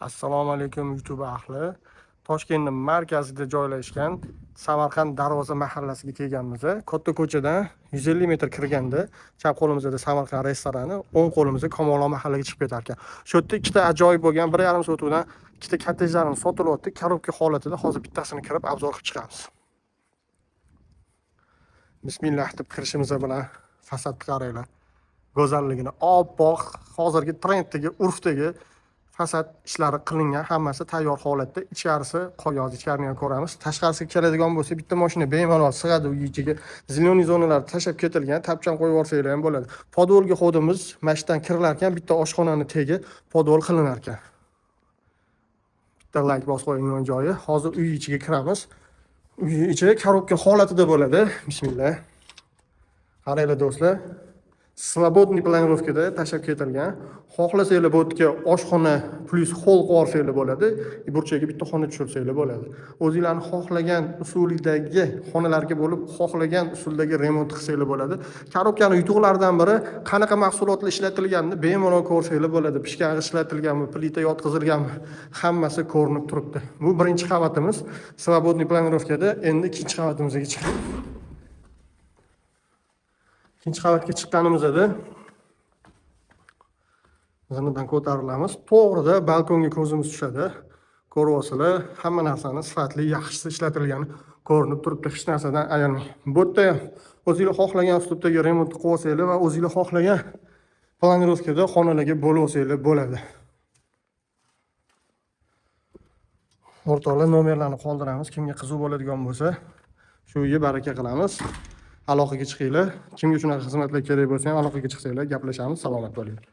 Assalomu alaykum, YouTube ahli. Toshkentning markazida joylashgan Samarqand Darvoza mahallasiga kelganmiz. Katta ko'chadan 150 metr kirganda chap qo'limizda Samarqand restorani, o'ng qo'limizda Kamolon mahallaga chiqib ketar ekan. Shu yerda ikkita ajoyib bo'lgan 1,5 sotuvdan ikkita kottejlarimiz sotilyapti. Коробка holatida. Hozir bittasini kirib, обзор qilib chiqamiz. Bismillah deb kirishimiz bilan fasadni qaranglar. Go'zalligini, oppoq, hozirgi trenddagi, urfdagi fasad ishlari qilingan, hammasi tayyor holatda. Ichkarisi qolgan, hozir ichkarini ham ko'ramiz. Tashqarisiga keladigan bo'lsa, bitta mashina bemalol sig'adi uy ichiga. Зеленый zonalar tashlab ketilgan, tapchani qo'yib yuborsanglar ham bo'ladi. Подвал ga ход imiz mana shu yerdan kirilar ekan, bitta oshxonani tagi подвал qilinar ekan. Bitta layk bosib qo'ying joyi. Hozir uy ichiga kiramiz. Uy ichi коробка holatida bo'ladi. Bismillah. Qaranglar, do'stlar, свободный планировка da tashlab ketilgan. Xohlasanglar, bu yerga oshxona plyus xoll qilib yuborsanglar bo'ladi, burchagiga bitta xona tushirsanglar bo'ladi. O'zinglarni xohlagan usulidagi xonalarga bo'lib, xohlagan usuldagi remont qilsanglar bo'ladi. Коробка ni yutuqlaridan biri, qanaqa mahsulotlar ishlatilganini bemalol ko'rsanglar bo'ladi. Pishgan g'isht ishlatilganmi, plita yotqizilganmi, hammasi ko'rinib turibdi. Bu birinchi qavatimiz свободный планировка da. Endi ikkinchi qavatimizga chiqdik. Ikkinchi qavatga chiqqanimizda zinadan ko'tarilamiz, to'g'rida balkonga ko'zimiz tushadi. Ko'ryapsizlar, hamma narsani sifatli, yaxshisi ishlatilgani ko'rinib turibdi, hech narsadan ayalmang. Bu yerda ham o'zinglar xohlagan uslubdagi remont qilib olsanglar va o'zinglar xohlagan планировка da xonalarga bo'lib olsanglar bo'ladi. O'rtoqlar, nomerlarni qoldiramiz. Kimga qiziq bo'ladigan bo'lsa, shu uyga baraka qilamiz. Aloqaga chiqinglar. Kimga shunaqa xizmatlar kerak bo'lsa ham, aloqaga chiqsanglar, gaplashamiz. Salomat bo'linglar.